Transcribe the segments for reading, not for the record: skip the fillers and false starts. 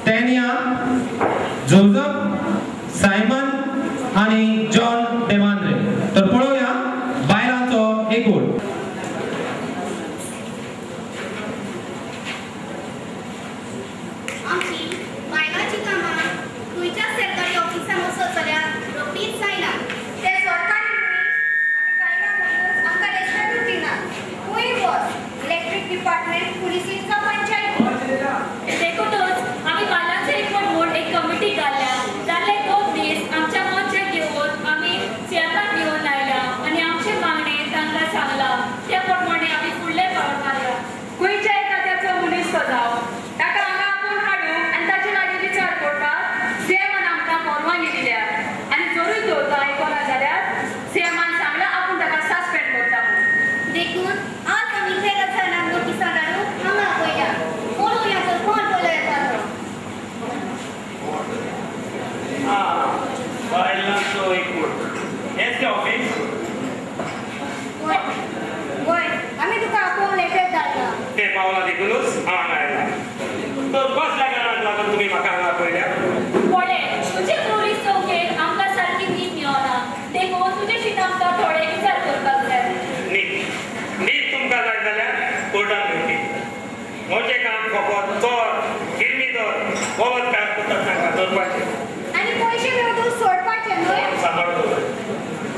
Taenia, Joseph, Simon आनी John डेमांद्रे. तर पळोवया बायलांचो एकवट. आमची बायलांची कामां खंयच्याच सरकारी ऑफिसान वचत जाल्यार रोखडीच जायना. ते सरकारी मनीस आनी बायलां म्हणून आमकां रेस्पेक्टूच दिना. खंय वच, इलेक्ट्रीक डिपार्टमेंट, पुलिसीन जावं पंचायत. देखूनच आमी बायलांचो एकवट म्हूण एक कमिटी घाल्ल्या. जाल्ले 2 दीस आमच्या मोर्चाक घेवन आमी सीएमाक घेवन आयल्या आनी आमचे मागणे तांकां सांगलां. त्या प्रमाणे आमी फुडले पावल मारला. खंयच्या एखाद्याचो मनीस तो जावं, ताका हांगा आपोवन हाडूंक आनी ताचे लागीं विचार करपाक सीएमान आमकां परवानगी दिल्या. आनी जरूय तो आयकना जाल्यार सीएमान सांगलां आपूण ताका सस्पेंड करता म्हूण. देखून आज आमी हे गजालांक नोटिसां धाडून हांगा आपयल्या. पळोवया तर कोण पयलो येता तो. बायलांचो एकवट हेंच तें ऑफिस. गोंय आमी तुका आपोवंक लेटर धाडला. ते पावला देखूनच हांव हांगा आयला. तर कसल्या कारणाक लागून तुमी म्हाका हांगा आपयल्या? पळय, तुजे पोलीस चौकेन आमकां सारकी न्हीद मेळना, देखून तुजे आमकां थोडे विचार करपाक जाय. न्हीद न्हीद तुमकां जाय जाल्यार कोर्टान मेळटी. म्हजें काम फकत चोर, गिरमी दर, बलात्कार करतात तांकां धरपाचें आनी पयशे मेळटूच सोडपाचे न्हय. सांबाळतो.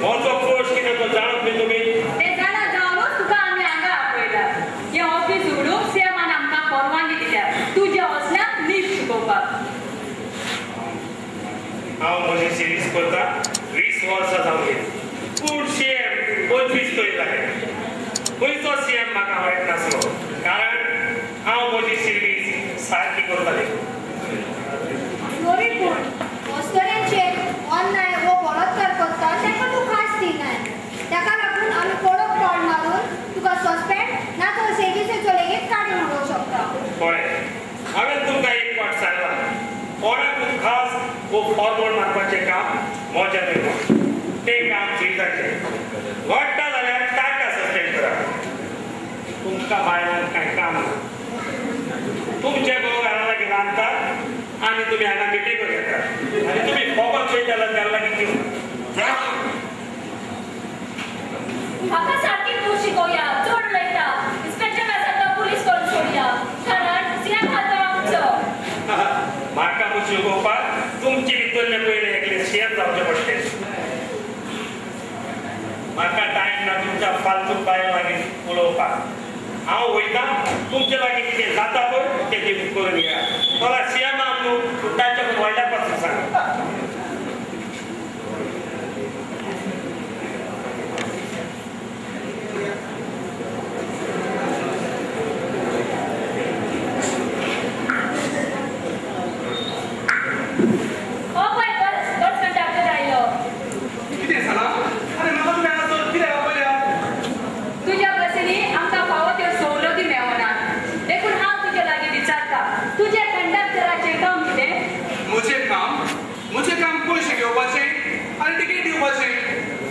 म्हजो कोश कितें तो जाणून न्ही तुमी. ते जाणा जावनूच तुका आमी हांगा आपयला. हें ऑफिस उगडूंक सीएमान आमकां परवानगी दिल्या तुज्या असल्यांक न्हीद शिकोवपाक. हांव म्हजी सिरीज करता 20 वर्सां जावन गेली. पूण सीएम 25 तरी जाले. खंयचो सीएम म्हाका वायट नासलो, कारण हांव म्हजी सिर्वीस सारकी करताले. तरी पूण अस्तुऱ्यांचेर अन्याय वो बलात्कार करता ताका तूं खास दिनाय. ताका लागून आमी कडक पावल मारून तुका सस्पेंड ना तर सर्विसेचो लेगीत काडून उडोवंक शकता. पळय, हांवें तुमकां एक फावट सांगलां, कोणाकूच खास वो फॉरवर्ड मारपाचें काम म्हजें न्हय, तें काम सिरिजाचें. घडटा जाल्यार ताका सस्पेंड करा. तुमकां बायलांक कांय काम ना. तुमचे घोव घरा लागीं रांदतात आनी तुमी हांगा मिटिंगो घेतात आनी तुमी फॉकत चोयता घरा लागीं घेवन. म्हाका सारकी तूं शिकोवया. चड उलयता इन्स्पेक्टर आसा पुलीस करून सोडया, कारण सीएम हातो आमचो. म्हाका म्हूण शिकोवपाक तुमचे भितरले पयले एकले सीएम जावचें पडटलें. म्हाका टायम ना तुमच्या फालतू बायलां लागीं उलोवपाक. हांव वयता, तुमचे लागीं कितें जाता पळय तें तुमी करून घेया. मला सीएमाक न्हू, ताच्या व्हडल्या पासून सांगा. हो पळय, बस कंडक्टर आयलो. कितें जालां? आरे म्हाका तुमी हांगा चड कित्याक आपयल्या? तुज्या बसींनी आमकां फावो त्यो सवलती मेळना, देखून हांव तुजे लागीं विचारता, तुज्या कंडक्टराचें काम कितें? म्हजें काम पयशे घेवपाचें आनी तिकेट दिवपाचें.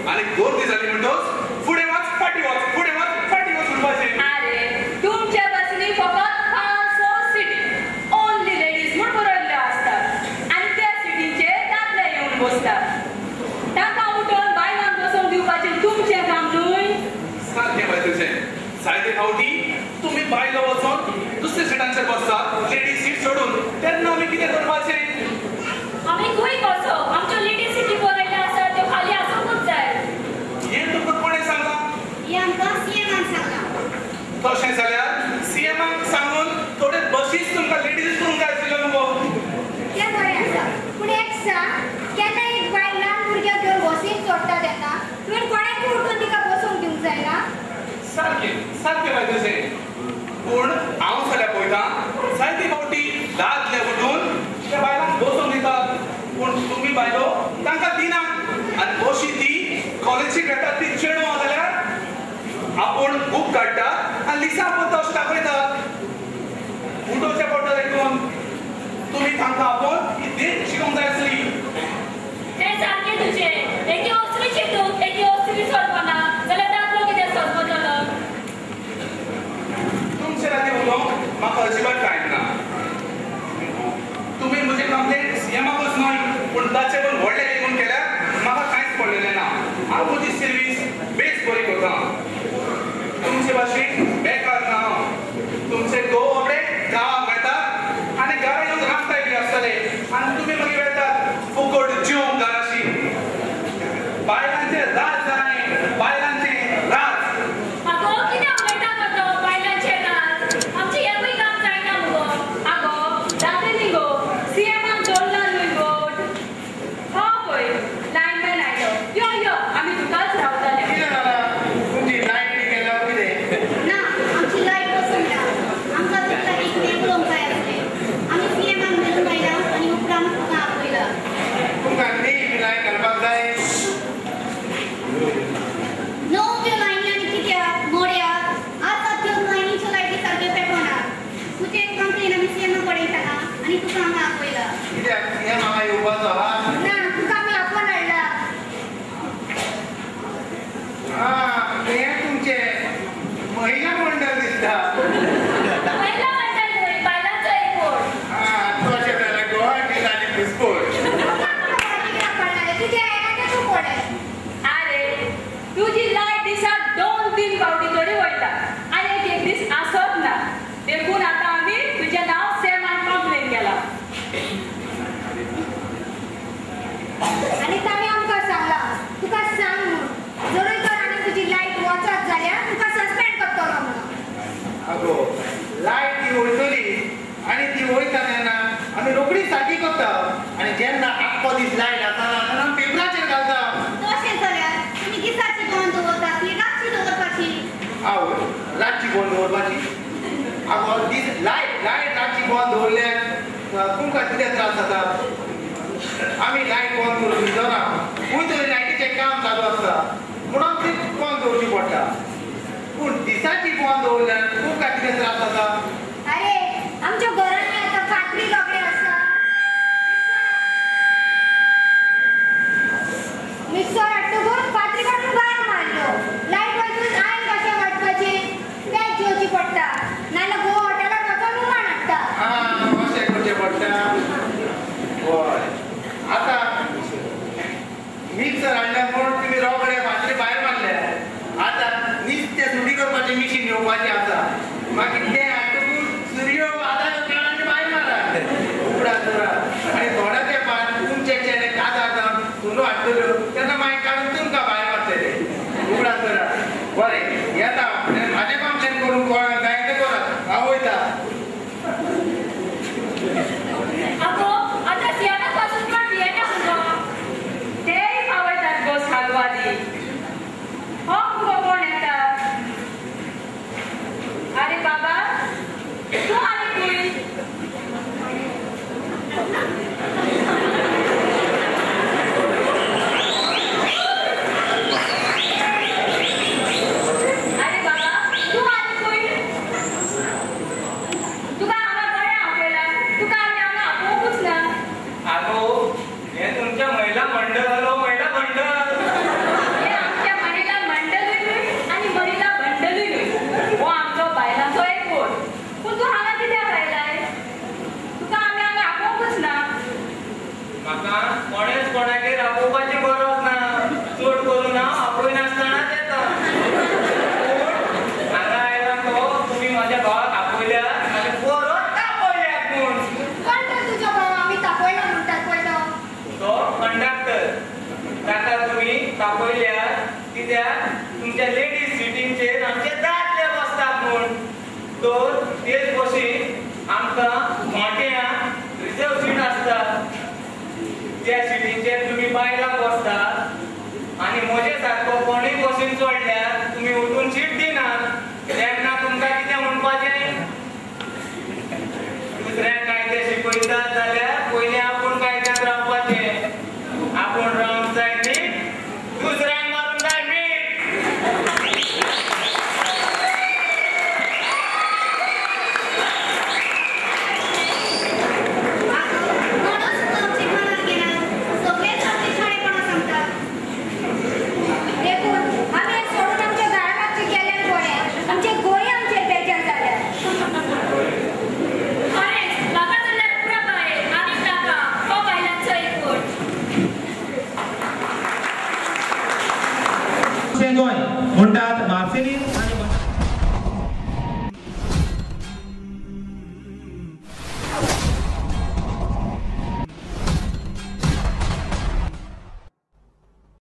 आनी गर्दी जाली म्हणटच फुडें वच फाटीं वच, फुडें वच फाटीं वच म्हणपाचें. आरे तुमच्या बसींनी फकत 5-6 सिटी ओन्ली लेडीज म्हूण बरयल्ल्यो आसतात आनी त्या सिटींचेर दादले येवन बसतात. तांकां उठोवन बायलांक बसोवंक दिवपाचें तुमचें काम न्हय. सारकें बाय तुजें. जायते फावटी तुमी बायलो वचोन दुसऱ्या सिटांचेर बसतात लेडीज सीट सोडून, तेन्ना आमी कितें करपाचें? आमी खंय कसो आमच्यो लेडीज सिटी बरयल्ल्यो आसा त्यो खाली आसूंकूच जाय. हें तुमकां कोणें सांगलां? हें आमकां सीएमान सांगलां. तशें जाल्यार सीएमाक सांगून थोडे बसीस तुमकां लेडीज करूंक जाय आशिल्ल्यो मुगो. तें बरें आसा, पूण एक सांग, केन्ना एक बायल ल्हान भुरग्याक घेवन बसीन चडटा तेन्ना तुवें कोणाकूय उठून तिका बसूंक दिवंक जायना. सारकें सारकें बाय तुजें. पूण हांव जाल्यार पळयता जायते फावटी दादले उठून त्या बायलांक बसूंक दितात, पूण तुमी बायलो तांकां दिना. आनी बशी ती कॉलेजीक येतात ती चेडवां जाल्यार आपूण बूक काडटा आनी लिसा पत्ता अशें दाखयतात. उठोवचें पडटा देखून तुमी तांकां आपोवन ही देख शिकोवंक जाय आसली. तें सारकें तुजें. एके वस्तू चिंतून एके वस्तू सोडपाना जाल्यार दादलो कितें सोडपतलो? आमी रोखडी सारकी करता आनी जेन्ना आख्खो दीस लायट आसना तेन्ना पेपराचेर घालता. तशें जाल्यार तुमी दिसाची बंद दवरतात ती रातची दवरपाची. आवय रातची बंद दवरपाची? आगो दीस लायट लायट रातची बंद दवरल्यार तुमकां कितें त्रास जाता? आमी लायट बंद करून न्हिदना, खंय तरी लायटीचें काम चालू आसता म्हणून ती बंद दवरची पडटा. पूण दिसाची बंद दवरल्यार तुमकां कितें त्रास जाता? अरे आमच्या घरांनी आतां फातरी रोगडे आसा, मिक्सर हाडटकूच फातरी काडून भायर मारल्यो, लायट वचून आयन कशें वाटपाचें तें घेवची पडटा, नाजाल्यार गोवा हॉटेलाक वचून हुमण हाडटा. अशें करचें पडटा. हय आतां मिक्सर हाडल्या म्हूण तुमी रोगडे फातरी भायर मारल्या, आतां नुस्तें सुटी करपाचें मिशीन घेवपाचें आसा, मागीर तें हाडटकूच सुरयो आतां काडून भायर मारा उपरांत करा. आनी थोड्या तेंपान तुमचे चेडे काजार जावन सुनो हाडटल्यो तेन्ना मागीर काडून तुमकां भायर मारतले. उपरांत करा. बरें येता म्हाजें कंप्लेन करूंक कोणाक जाय तें करात, हांव वयता. आगो आतां सियाना पासून पण भियेना मुगो. तेय पावयतात गो सालवादी. हो मुगो कोण येता? अरे बाबा तूं आनी खंय? अरे बाबा तूं आनी खंय? तुका हांगा बरें आपयला, तुका आमी हांगा आपोवंकूच ना. आगो हें तुमच्या महिला मंडळ हो महिला मंडळ. हें आमच्या महिला मंडळूय न्हय आनी महिला बंडलूय न्हय, हो आमचो बायलांचो एकवट. पूण तूं हांगा कित्याक आयलाय? तुका आमी हांगा आपोवंकूच ना. म्हाका कोणेच कोणागेर आपोवपाची गरज ना, चड करून हांव आपयनासतनाच येता. पूण हांगा आयला तो तुमी म्हाज्या भावाक आपयल्यात आनी परत तापयल्यात म्हूण. कोण तर तुजो भाव आमी तापयला म्हणटात पळय तो? तो कंडक्टर, ताका तुमी तापयल्यात कित्याक तुमच्या लेडीज सिटींचेर आमचे दादले बसतात म्हूण. तर तेच बशीन आमकां मोट्या रिजर्व सीट आसता, त्या सिटींचेर तुमी बायलां बसतात आनी म्हजे सारको कोणूय बसीन चडल्यार तुमी उठून सीट दिनात, तेन्ना तुमकां कितें म्हणपाचें? दुसऱ्यांक कायदे शिकयतात जाल्यार पयलीं आपूण कायद्यान रावपाचें. आपूण रावंक जाय न्ही, दुसऱ्यांक मारूंक जाय मीठ. आगो कोणूच सुद्दां आमची मनाक घेना, सगळेच आमची शाणेपणां सांगतात. देखून आमी हें सोडून आमच्या घरा लागचें गेल्यार बरें. आमचे गोंय आमचेर बेजार जाल्यार. खरेंच म्हाका जाल्यार पुरो बाये आनीक नाका हो बायलांचो एकवट. गोंय म्हणटात मार्सेलीन.